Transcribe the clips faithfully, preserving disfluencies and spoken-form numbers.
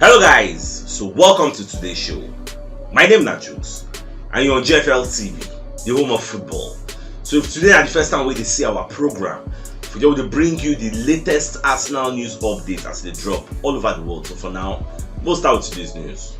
Hello guys, so welcome to today's show. My name na Jukes and you're on G F L T V, the home of football. So if today na the first time wey dey see our program, we just dey bring you the latest Arsenal news update as e dey drop all over the world. So for now, we'll start with today's news.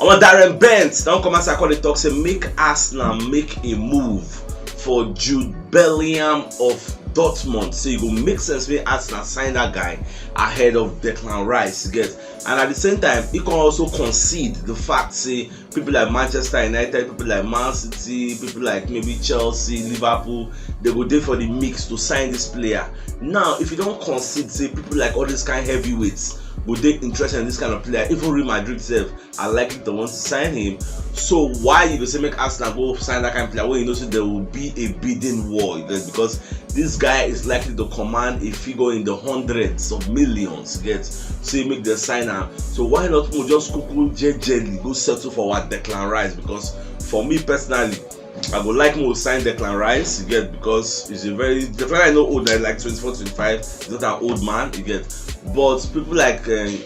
Our Darren Bent don come outside come dey talk say make Arsenal make a move for Jude Bellingham of Dortmund. So e go make sense make Arsenal sign that guy ahead of Declan Rice, you get. And at the same time, he can also concede the fact say people like Manchester United, people like Man City, people like maybe Chelsea, Liverpool, they go dey for the mix to sign this player. Now, if you don concede say people like all these kind heavyweights go dey interested in this kind of player, even Real Madrid sef are likely to want to sign him. So why you go say make Arsenal go sign that kind of player when you know say there will be a bidding war? You get, because this guy is likely to command a figure in the hundreds of millions, you get, say make dem sign am. So why not we just kuku jejely go settle for our Declan Rice? Because for me personally, I go like make we sign Declan Rice, you get, because he's a very, Declan Rice no old, na like twenty-four, twenty-five. He's not an old man, you get. But people like um,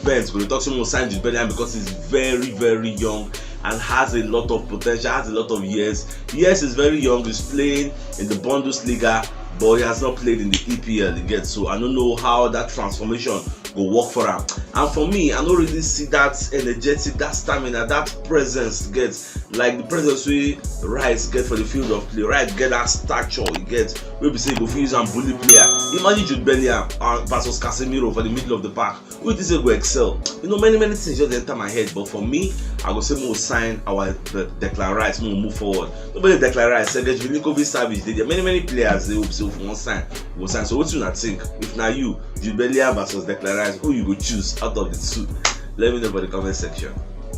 Bent go dey talk say make we sign Jude Bellingham because he's very, very young and has a lot of potential, has a lot of years. Yes, he's very young, he's playing in the Bundesliga, but he has not played in the E P L, you get. So I don't know how that transformation go work for am. And for me, I no really see that energetic, that stamina, that presence, you get, like the presence wey Rice get for the field of play. Rice get that stature, you get, wey be say you go fit use am bully player. Imagine Jude Bellingham uh, versus Casemiro for the middle of the park. Who you think say go excel? You know, many, many things just enter my head, but for me, I go say make we sign our De- Declan Rice, make we move forward. Nobody Declan Rice, Sergej Milinkovic Savic dey there. Many, many players dey hope say we wan sign, we wan sign. So wetin una think? If na you, Jude Bellingham versus Declan Rice, who you go choose out of the two? Let me know for the comment section.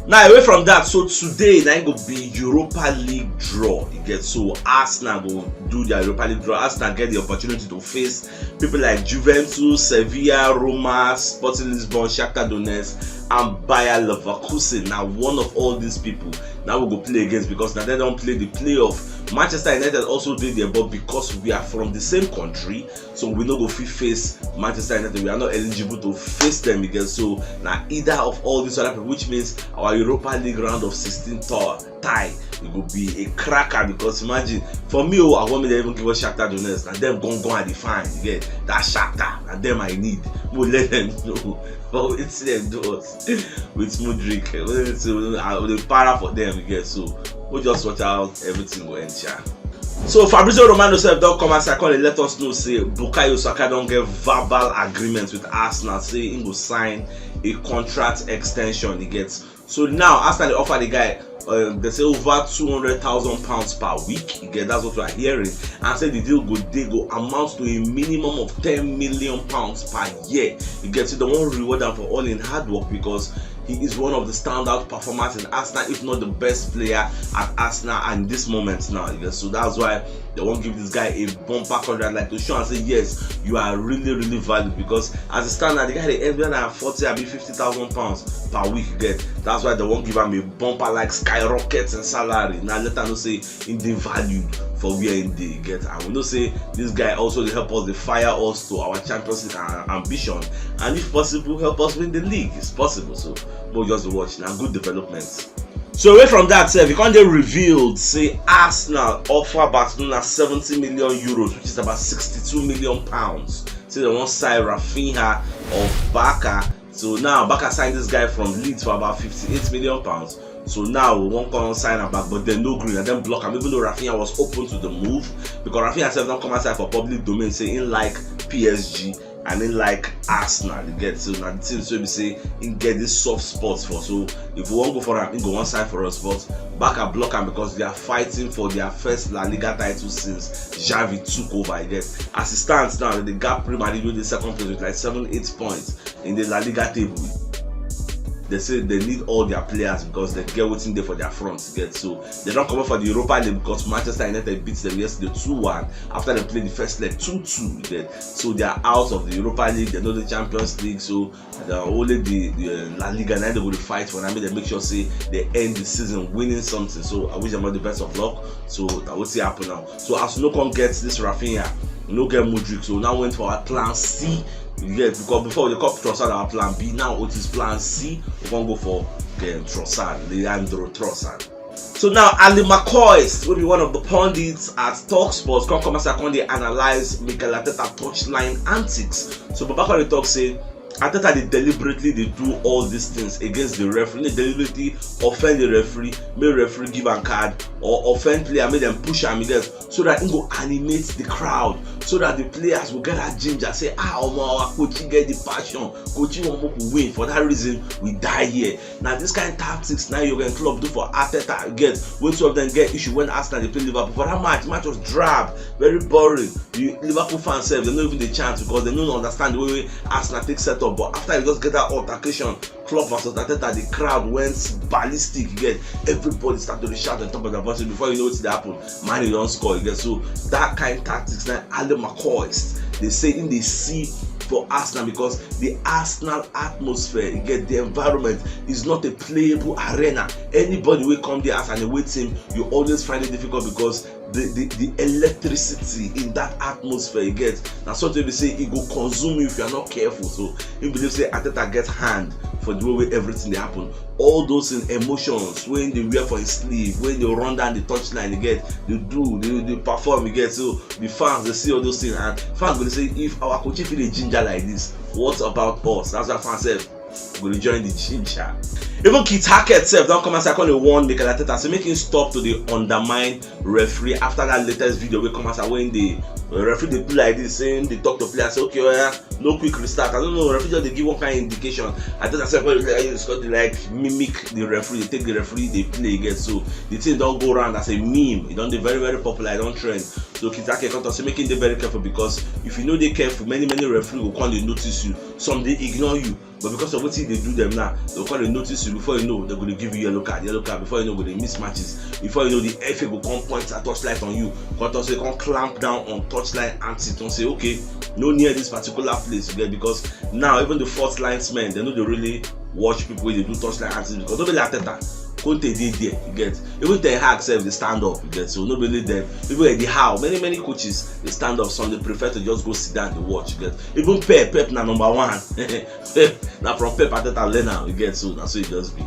Now, away from that, so today na go be Europa League draw. You get, so Arsenal go do their Europa League draw. Arsenal get the opportunity to face people like Juventus, Sevilla, Roma, Sporting Lisbon, Shakhtar Donetsk, and Bayer Leverkusen. Now, one of all these people now we go play against because now they don't play the playoff. Manchester United also did there, but because we are from the same country, so we no go fit face Manchester United. We are not eligible to face them again. So now either of all these other people, which means our Europa League round of sixteen tour tie, it go be a cracker because imagine for me, oh, I want me to even give us Shakhtar Donetsk and them gon gon at the fine. You get that Shakhtar and them I need. We'll let them know. But wetin dem do us with Mudryk, wetin dem do, I will para for them. You get, so we'll just watch out everything go end sha. So Fabrizio Romano sef don come outside come dey let us know say Bukayo Saka don get verbal agreement with Arsenal say he go sign a contract extension. He gets, so now Arsenal dey offer the guy, um, they say over two hundred thousand pounds per week. You get, that's what we are hearing. And say the deal go dey go amount to a minimum of ten million pounds per year. You get, so they wan reward am for all in hard work because he is one of the standout performers in Arsenal, if not the best player at Arsenal at this moment now. You get, so that's why they wan give this guy a bumper contract, like to show and say yes, you are really, really valued. Because as it stand now, the guy dey earn like forty abi fifty thousand pounds per week. You get, that's why they wan give am a bumper like skyrocket in salary. Now let am know say he dey valued for where he dey, you get. And we know say this guy also dey help us, dey fire us to our Champions League uh, ambition, and if possible, help us win the league. It's possible. So we'll just watch now. Good developments. So away from that, sef, e come dey revealed say Arsenal offer Barcelona seventy million euros, which is about sixty-two million pounds. Say they wan sign Rafinha of Barca. So now Barca sign this guy from Leeds for about fifty-eight million pounds. So now we wan come sign am back, but dem no gree, and dem block am, even though Rafinha was open to the move, because Rafinha sef don come outside for public domain say he like P S G and he like Arsenal. You get, so na the thing so be say he get this soft spot for. So if we wan go for am, he go wan sign for us, but Barca block am because they are fighting for their first La Liga title since Xavi took over. You get, as it stands now, the gap Real Madrid wey dey second place with like seven, eight points in the La Liga table. They say they need all their players because they get wetin dey for their front, you get. So they don comot for the Europa League because Manchester United beat them yesterday two one after they played the first leg two two, you get. So they are out of the Europa League, they no dey Champions League, so they are only the, the uh, La Liga now they go dey fight for. I mean, they make sure say they end the season winning something. So I wish them all the best of luck. So that wetin happen now. So as we no come get this Rafinha, we no get Mudryk, so we now went for our plan C You get, because before we dey call Trossard our plan B, now it is plan C. We wan go for um, Trossard, Leandro Trossard. So now Ali McCoist, wey be one of the pundits at Talksport, come come as I come dey analyze Mikel Arteta touchline antics. So Baba come dey talk say Arteta dey deliberately dey do all these things against the referee, dey deliberately offend the referee, make referee give am card or offend player, make dem push am against, so that he go animate the crowd, so that the players go get that ginger, say, ah, omo, our coach get the passion, coach wan make we win, for that reason we die here. Now this kind of tactics now Jurgen Klopp do for Arteta get, wey two of them get issue when Arsenal dey play Liverpool for that match. Match was drab, very boring. The Liverpool fans sef, dem no even dey chant because dem no understand the way wey Arsenal take set up. But after you just get that altercation, Klopp versus Arteta, the crowd went ballistic. You get, everybody start to dey shout on top of their voices. Before you know wetin dey happen, Man U don score. You get, so that kind tactics na Ali McCoist dey say him dey see for Arsenal, because the Arsenal atmosphere, you get, the environment is not a playable arena. Anybody wey come there as an away team, you always find it difficult because the the the electricity in that atmosphere, you get, na something be say e go consume you if you are not careful. So he believe say Arteta get hand for the way wey everything dey happen. All those things, emotions wey dey wear for his sleeve, wey dey run down the touchline, you get, dey do, dey dey perform, you get. So the fans dey see all those things, and fans go dey say, if our coach fit dey ginger like this, what about us? That's why fans sef go dey join the ginger. Even Keith Hackett sef don come outside come dey warn Mikel Arteta say make him stop to dey undermine referee after that latest video wey come outside when the referee dey do like this, saying dey talk to players, say, okay, oya, no quick restart. I don't know, referee just dey give one kind indication. Arteta sef, when you score, dey like mimic the referee, dey take the referee dey play again. So the thing don go round as a meme. E don dey very, very popular, e don trend. So Keith Hackett come talk say make him dey very careful, because if you no dey careful, many, many referee go come dey notice you. Some dey ignore you. But because of wetin you dey do them now, dem go come dey notice you. Before you know, dem go dey give you yellow card, yellow card. Before you know, go dey miss matches. Before you know, the F A go come point a torchlight on you. Come talk say, come clamp down on touchline antics. Come say, okay, no near this particular place, you get, because now even the fourth linesmen, dem no dey really watch people wey dey do touchline antics, because no be like Arteta, Conte dey there, you get. Even Ten Hag sef dey stand up, you get. So no be only them. Even Eddie Howe, many, many coaches dey stand up. Some dey prefer to just go sit down dey watch, you get. Even Pep, Pep na number one. Pep na from Pep Arteta learn am, you get. So na so e just be.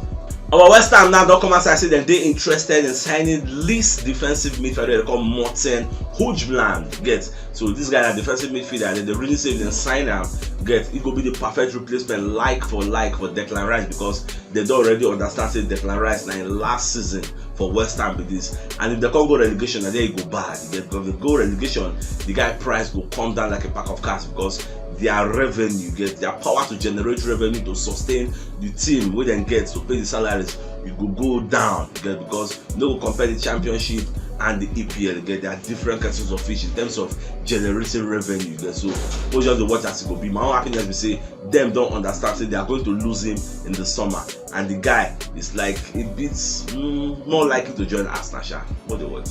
Our West Ham now don come outside say dem dey interested in signing Leeds defensive midfielder wey dem call Morten Højbjerg, you get. So this guy na defensive midfielder, and dem really say if dem sign am, get, e go be the perfect replacement, like for like, for Declan Rice, because dem don already understand say Declan Rice na im last season for West Ham be this. And if dem come go relegation, na there e go bad. You get, because if dem go relegation, the guy price go come down like a pack of cards, because their revenue, you get, their power to generate revenue to sustain the team wey dem get to pay the salaries, e go go down, you get, because you no go compare the Championship and the E P L, you get, there are different kettle of fish in terms of generating revenue, you get. So we just dey watch as e go be. My own happiness be say dem don understand say they are going to lose him in the summer, and the guy is like a bit, mm, more likely to join Arsenal sha. What dey watch?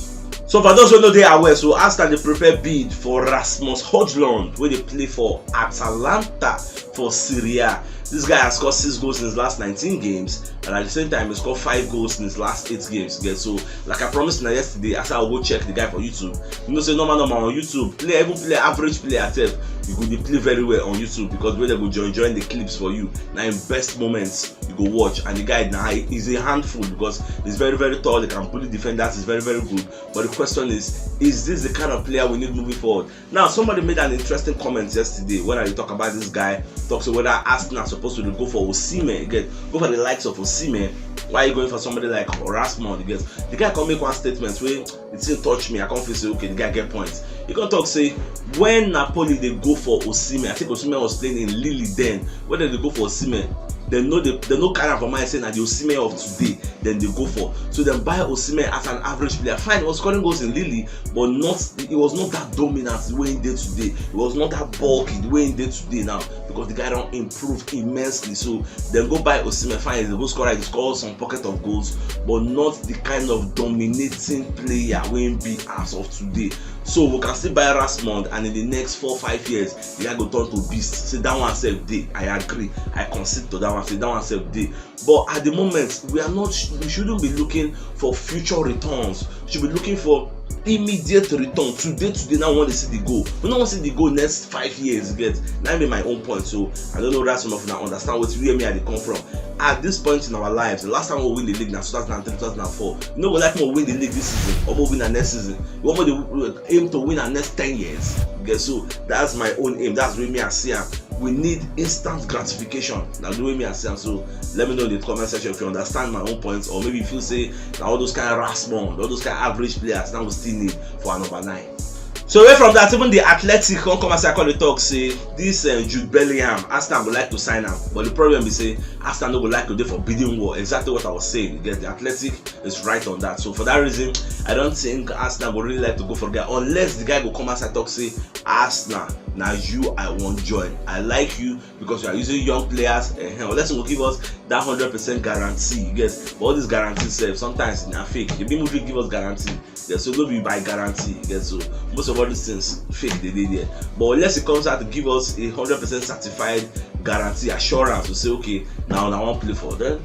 So for those wey no dey aware, so Arsenal dey prepare bid for Rasmus Højlund, wey dey play for Atalanta for Serie A. This guy has scored six goals in his last nineteen games, and at the same time, he scored five goals in his last eight games. Get, so, like I promised na yesterday, as I go check the guy for YouTube. You know say normal, normal on YouTube, play, even play average player sef, you go dey play very well on YouTube, because wey dem go join, join the clips for you. Na im best moments you go watch, and the guy na, he's a handful, because he's very, very tall, he can bully defenders, he's very, very good. But the question is, is this the kind of player we need moving forward? Now, somebody made an interesting comment yesterday when I talk about this guy, talk say whether Arsenal supposed to go for Osimhen, you get, go for the likes of Osimhen. Why are you going for somebody like Rasmus? You get, the guy come make one statement wey the thing touch me. I come feel say, okay, the guy get point. He come talk say when Napoli dey go for Osimhen, I think Osimhen was playing in Lille then. When dem dey go for Osimhen, dem no dey, dem no carry am for mind say na the Osimhen of today dem dey go for. So dem buy Osimhen as an average player. Fine, he was scoring goals in Lille, but not, he was not that dominant the way he dey today. He was not that bulky the way he dey today now, because the guy don improve immensely. So dem go buy Osimhen, fine, he go score, he score some pocket of goals, but not the kind of dominating player wey he be as of today. So we can still buy Rasmus, and in the next four, five years, the guy go turn to beast. Say that one sef dey, I agree, I concede to that one. Say that one sef dey. But at the moment, we are not, we shouldn't be looking for future returns. We should be looking for immediate return today, today. Now we want to see the goal. We don't want to see the goal next five years. Get, that be my own point. So I don't know that some of you now understand what, where me I dey come from. At this point in our lives, the last time we win the league now two thousand three, two thousand four. You know, we like more win the league this season or more win the next season. We want to aim to win our next ten years. Okay, so that's my own aim. That's where me I see am. We need instant gratification. Now the way me I see am. So let me know in the comment section if you understand my own points, or maybe if you say now all those kind of Rashmon, all those kind of average players, now we still need for our number nine. So away from that, even the Athletic come come as I call the talk say this uh, Jude Bellingham, Arsenal would like to sign him, but the problem is say Arsenal no would like to do for bidding war. Exactly what I was saying. You get, the Athletic is right on that. So for that reason, I don't think Arsenal would really like to go for the guy unless the guy will come as I talk say Arsenal, now you I won't join. I like you because you are using young players. Uh, unless you will give us that hundred percent guarantee, you get. But all these guarantees, sef, sometimes na fake. The people will give us guarantee. Yeah, so no be by guarantee, you get. So most of all these things fake they did there. But unless it comes out to give us a hundred percent certified guarantee assurance to say okay, now I want play for them.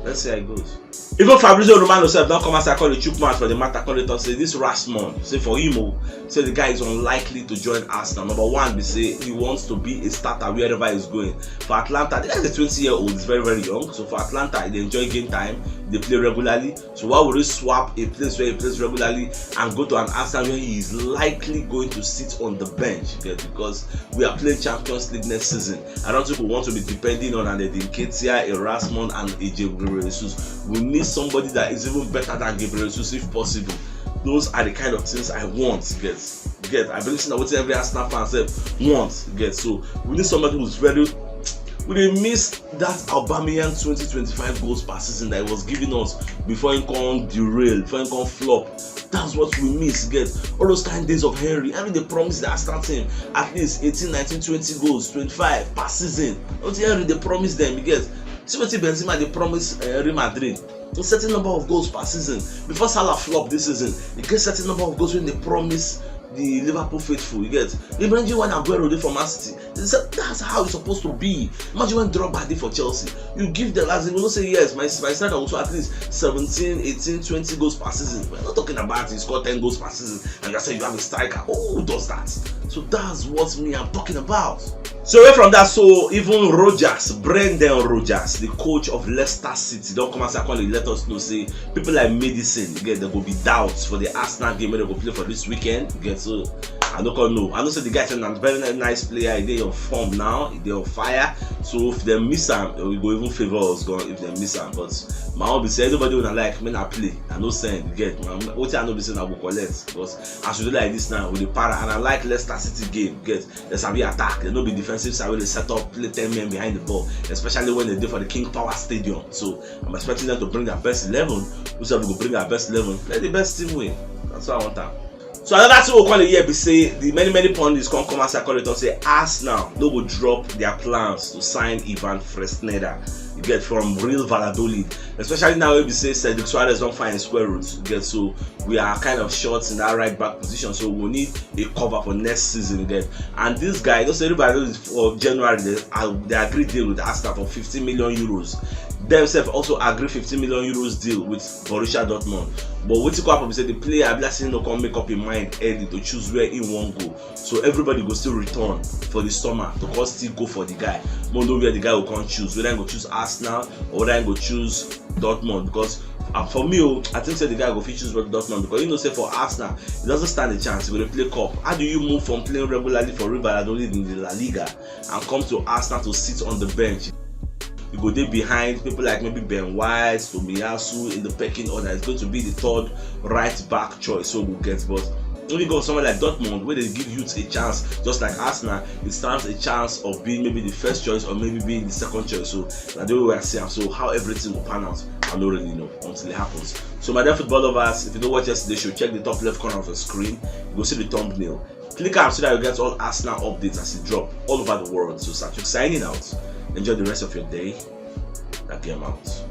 Let's see how it goes. Even Fabrizio Romano sef don come as I call the chook mouth for the matter, call it talk say this Rashmon, say for him, oh, say the guy is unlikely to join Arsenal. Number one, they say he wants to be a starter wherever he's going. For Atalanta, the guy is a twenty year old, he's very, very young. So for Atalanta, they enjoy game time, they play regularly. So why would he swap a place where he plays regularly and go to an Arsenal where he is likely going to sit on the bench? Yeah, because we are playing Champions League next season. I don't think we want to be depending on an Eddie Nketiah, a Rashmon, and a Gabriel Jesus. We need somebody that is even better than Gabriel Jesus if possible. Those are the kind of things I want. Get, get. I believe that what every Arsenal fan sef want. Get, so we need somebody who's very. We dey miss that Aubameyang twenty twenty-five goals per season that he was giving us before he come derail, before he come flop. That's what we miss. Get, all those kind days of Henry. Henry dey promise that Arsenal team at least eighteen, nineteen, twenty goals, twenty-five per season. What Henry dey promise them? You get, see what Benzema dey promise uh, Real Madrid. A certain number of goals per season. Before Salah flop this season, he get certain number of goals wey dey promise the Liverpool faithful. You get, imagine when Aguero dey for Man City. That's how it's supposed to be. Imagine when Drogba dey for Chelsea. You give them, as in, we go say yes, my my striker will score at least seventeen, eighteen, twenty goals per season. We're not talking about he scored ten goals per season and you say you have a striker. Who does that? So that's what me I'm talking about. So away from that, so even Rodgers, Brendan Rodgers, the coach of Leicester City, don come as I call it, let us know say people like Maddison, you get, there go be doubts for the Arsenal game wey they go play for this weekend. You get, so I don't call no. I know say the guy is a very nice player. He dey on form now. He dey on fire. So if they miss him, we go even favor us. Go if they miss him. But my own be say anybody wanna like me, I play. I no send. You get, man. What I know be say I go collect. But as we do like this now, we dey para, and I like Leicester City game. Get, they sabi attack. They no be defensive side wey dey set up, play ten men behind the ball, especially when they dey for the King Power Stadium. So I'm expecting them to bring their best eleven. We sef go bring our best eleven. Let the best team win. That's what I want am. So another thing we call it here be say the many many pundits come come as I call it talk say Arsenal no go drop their plans to sign Ivan Fresneda. You get, from Real Valladolid, especially now wey be say Cedric Soares don find square root. You get, so we are kind of short in that right back position, so we need a cover for next season again. And this guy, just everybody knows for January they, uh, they agreed deal with Arsenal for fifty million euros. Themselves also agree fifty million euros deal with Borussia Dortmund. But wetin come happen be say the player be like say no come make up him mind early to choose where he wan go. So everybody go still return for the summer to come still go for the guy. Mo know where the guy go come choose, whether he go choose Arsenal or whether he go choose Dortmund. Because uh, for me, oh, I think say the guy go fit choose Dortmund because you know say for Arsenal, he doesn't stand a chance. He go dey play cup. How do you move from playing regularly for Real Valladolid in the La Liga and come to Arsenal to sit on the bench? You go dey behind people like maybe Ben White, Tomiyasu in the pecking order. It's going to be the third right back choice. So we'll get, but when you go somewhere like Dortmund, where they give youth a chance, just like Arsenal, it stands a chance of being maybe the first choice or maybe being the second choice. So that's the way I see it. So how everything will pan out, I don't really know until it happens. So my dear football lovers, if you don't watch yesterday's show, check the top left corner of the screen. You go see the thumbnail. Click am so that you get all Arsenal updates as it drop all over the world. So Satchuk signing out. Enjoy the rest of your day. That game out.